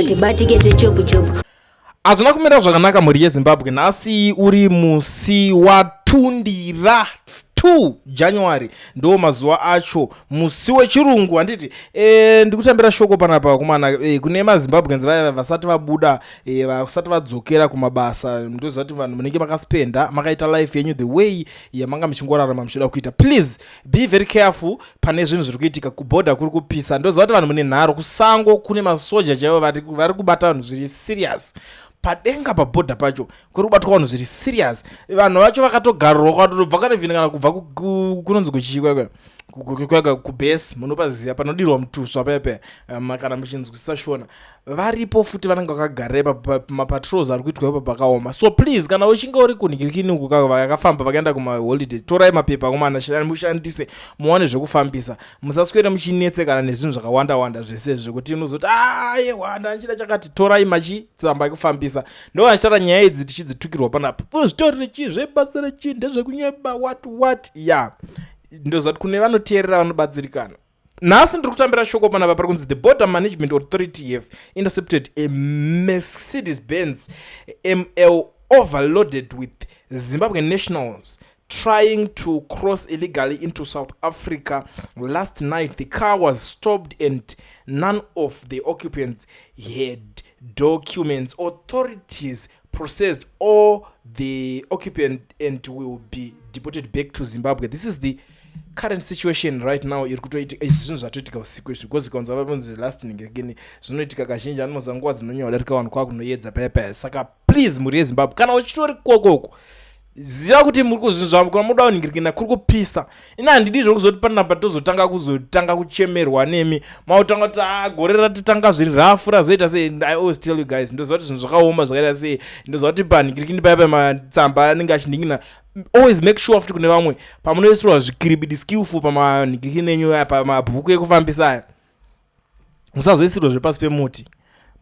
Hatibatike zvechopu-chopu. Hazvina kumira zvakanaka, mhuri yeZimbabwe. Nhasi uri musi watundira 2 January, ndo mazuva acho, musi wechirungu, handiti? Ndikutambira shoko panapa kumana kune maZimbabweans vaya vasati vabuda, vasati vadzokera kumabasa. Ndoziva kuti vanhu munenge makaspenda, makaita life yenyu the way yamanga muchingorarama muchida kuita. Please be very careful pane zvinhu zviri kuitika kubhodha. Kuri kupisa. Ndoziva kuti vanhu mune nharo. Kusango kune masoja chaivo vari kubata vanhu zviri serious. Padenga pabhodha pacho kuri kubatwa vanhu zviri serious. Vanhu vacho vakatogarurwa kwatobva kana vhini kana kubva kunonzi kuchikwa kubase. Munopaziva panodirwa mutusva paya paya, kana muchinzwisisa Shona. Varipo futi vanenge vakagarira mapatrols ari kuitwa ipo. Pakaoma. So please, kana uchinge uri kunhikirikini uku, vakafamba vakaenda kumaholiday, torai mapepa akomana, mushandise muwane zvekufambisa. Musaswere muchinetsekana nezvinhu zvakawanda wanda zvese zvekuti unozoti, "Ayewa, ndanchida chakati." Torai machitsamba ekufambisa. Ndo vachitaura nyaya idzi tichidzitukirwa panapa, zvitorire chii, zvebasa rechii, ndezvekunyeba, what what. Ya, ndoziva kuti kune vanoteerera vanobatsirikana. Nhasi ndiri kutambira shoko panapa pari kunzi the Border Management Authority have intercepted a Mercedes Benz ML overloaded with Zimbabwean nationals trying to cross illegally into South Africa last night. The car was stopped and none of the occupants had documents. Authorities processed all the occupant and will be deported back to Zimbabwe. This is the current situation right now iri kutoitika. Izvi zvinhu zvatoitika usiku izvi, because ukaunza vaponzi last ningekini zvinoitika kazhinji, anomoza nguva dzinonyanya kudarika vanhu kwakunoedza paya paya. Saka please, mhuri yeZimbabwe, kana uchitori kokoko, ziva kuti muri kuzvinhu kana muda kuningirikina kuri kupisa. Ina handidi zvokuzoti panapa tozotanga kuzotanga kuchemerwa nemi, mautanga kuti, "A, gore ratotanga zviri rafu, razoita sei?" I always tell you guys, ndoziva kuti zvinhu zvakaoma zvakaita sei. Ndoziva kuti panhingirikini paya pamatsamba anenge achinhingina. Always make sure futi kune vamwe pamunoisirwa zvikiribidi skillful pamanhingirikini enyu aya, pamabhuku ekufambisa aya, musazoisirwa zvepasi pemuti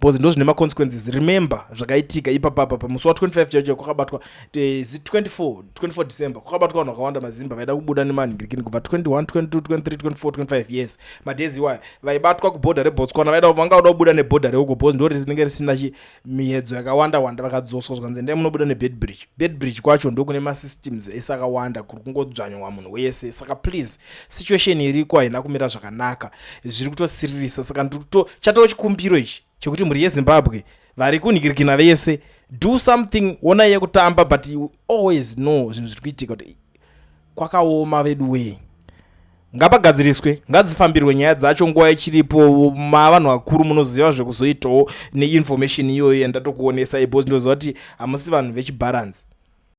because ndo zvine maconsequences. Remember zvakaitika ipapapa pamusi wa25 chaicho kwakabatwa zi 24 24 December, kwakabatwa vanhu vakawanda maZimba vaida kubuda nemanhingirikini kubva 21, 22, 23, 24, 25. Yes, madays iwaya vaibatwa kubhodha reBotswana, vaida vanga voda kubuda nebhodha reuko because ndo rinenge risina chi miedzo yakawanda wanda. Vakadzoswa, zvikanzi, "Endai munobuda neBeitbridge." Beitbridge kwacho ndokune masystems ese akawanda, kuri kungodzvanywa munhu wese. Saka please, situation iriko haina kumira zvakanaka, zviri kutosiririsa. Saka ndikuto chatoo chikumbiro ichi chekuti mhuri yeZimbabwe vari kunhikirikina vese, do something. Onai yekutamba, but you always know zvinhu zviri kuitika kuti kwakaoma vedu wei. Ngapagadziriswe, ngadzifambirwe nyaya dzacho nguva ichiripo. Mavanhu vakuru munoziva zvekuzoitawo neinformation iyoyo yandatokuonesai, because ndoziva kuti hamusi vanhu vechibharansi.